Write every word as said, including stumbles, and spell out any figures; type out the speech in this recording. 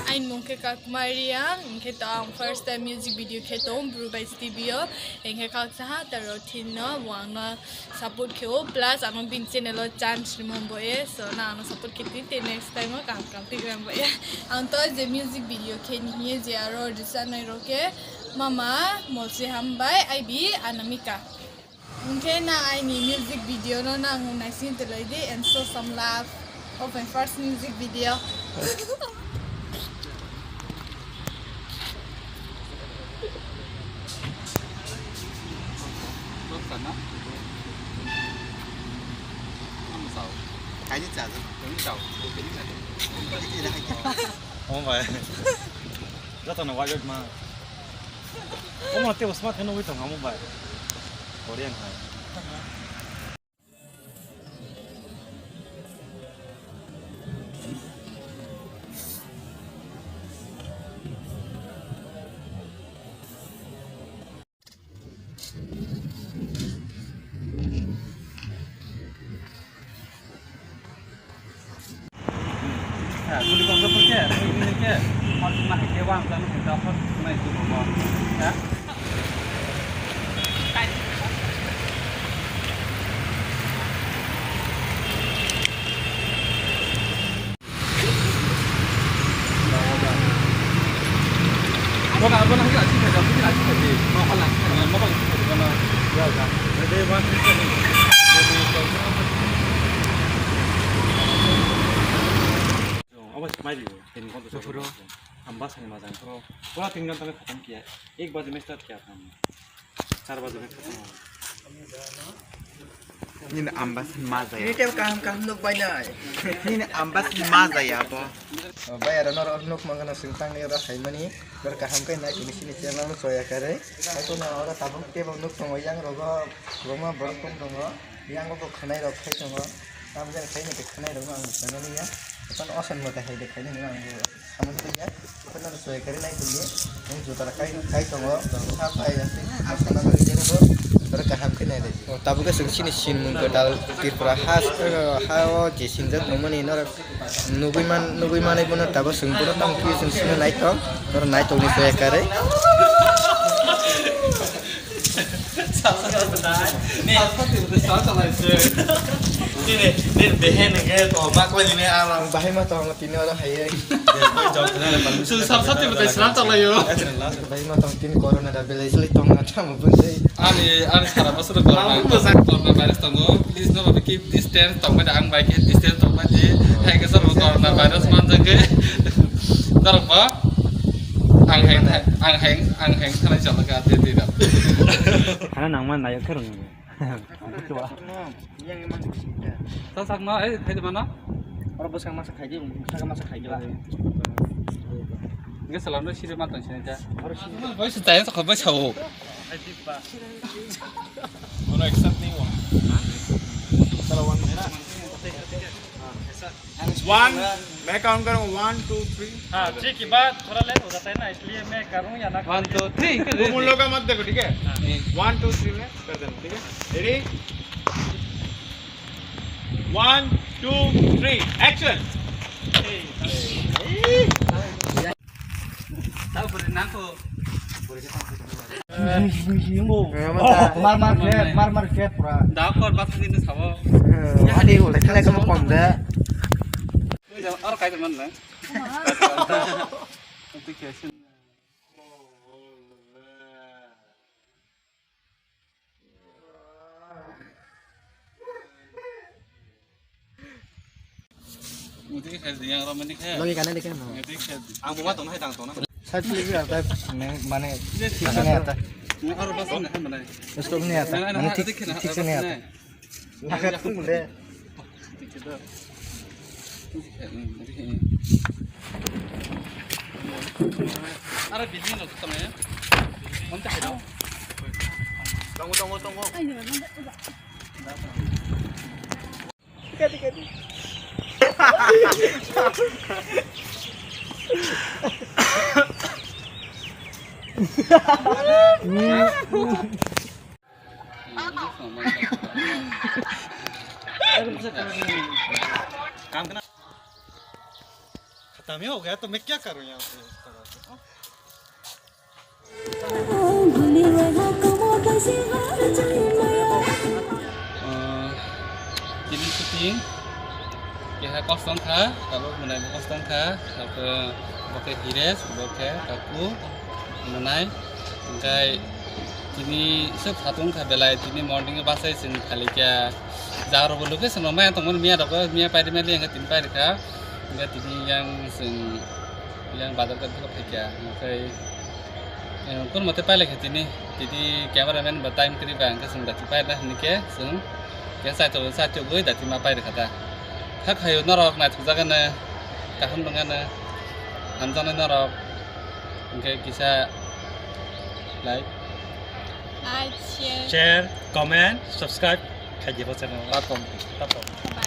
Aini mung khe Kakma Riang, hwnkhe to ang first time music video khe tong Bru bai Studio, hwnkhe khaksa ha taro thin no bo ang no support khe o, plus ano bini channel o chance rwmani bo e, so na ano support khe twi tei next time o kaham kaham twi rwmani bo e. Ang to je music video khe ni hiye je aro risa nai rok khe Mama Molsi Hambai, I B Anamika. Hwnkhe na aini music video no nang naising twlai di and show some love of my first music video. Kaini chajak, kaini chao, kaini chao. Oh my. Joto no wajak ma. Omo tei bo smart khe nugwi tong amo bai. Korean hai. Obo se mai rio, tini konto. Sufuro. Ambasani majang pro. Pura tin jon tangwi khatam kiya. Ek baje mein start kiya tha. Char baje mein khatam. Nini ambasani majaya. Ini tebo kaham kaham nuk bai nai. Nini ambasani majaya bo. Bai aro noro nuk mangana sing tangni oro haimani. Noro kaham kai nai kini sini channel no soya kare. Aku na oro tabuk tebo nuk tongo yang rogo. Roma borok pun tongo. Yang bo khanai rok khai tongo. Amo jang khai ni khanai rok ang sanani ya. Kon osan mata hai de khai ni ang. Amo jang ya. Tabuk khe chwng chini sinmung kwtal Tripura ha, ha o je singjak tongmani norok nugwi man, nugwi manwi bono tabuk chwng bono tamo khe chwng sino naithok, norok naithokni se ekare. Bahai ma tongo tini oro hai. Sal sati bwtai swnam tonglaio. Bahai ma tong tini corona da belai sili tongna tamo bwtai. Ani, ani sara bosor corona, corona virus tongo. Please no babi keep distance tongbai da ang bai khe distance tongbai di. Hai khe sabo corona virus manjak khe. Norok ba ang heng, ang heng, ang heng thanai chalaka te te da. Hana nangma nayok khe rwng. Sa sak no, eh, khai de mano. Oro bwskang masa khai di, saka masa khai di ba. Nge salam no sire matang sine ta. Oro sire. Bai sa jaya sa khabai sao. Ono exam ni wa. Sala wan. One, मैं काउंट करूँ, one, two, three। हाँ, थ्री के बाद थोड़ा लेट हो जाता है ना, इसलिए मैं करूँ या ना करूँ। One, two, three, तुम उन लोगों का मत देखो, ठीक है? हाँ। One, two, three में कर देना, ठीक है? Ready? One, two, three, action। Mar mar khe, mar mar khe pura. Da kor bak sini sabo. Hadi udah kena kamu kom da. Aro kai teman na. Logi kana dikhe no. Ang buma tong hai tang tong na. Side click ya ta mane thik se ne ta. Stop ne ta. Mane thik se ne ta. Hakhe thung le. Ara bini no tong ya. Om ta hai dong. Tongo tongo tongo. काम करना। खत्म ही हो गया तो मैं क्या करूँ यहाँ पे? Tini shooting keha kosong kha, tabuk mwnai bo kosong kha, tabuk bo khe Hires, bo khe Kaku, mwnai. Hingkai tini se satung kha belai, tini morning basai chwng khalikya. Jarok bo location rok maya tongmani, miya rok miya paidi mali hingke tini paidi kha. Hingke tini yang chwng yang bazar ka thok khaikya. Hingke, eh, kun mote pailai kha tini. Tini cameraman ba time kwrwi ba hingke chwng dati paida hingke chwng ke saitok saitok goi dati ma paida kha ta. Kha khayo norok naithok jagano kaham nangano hamjaknai norok hingke kisa like, like, share, share, comment, subscribe khaidi bo channel. Tatom. Tatom. Bye.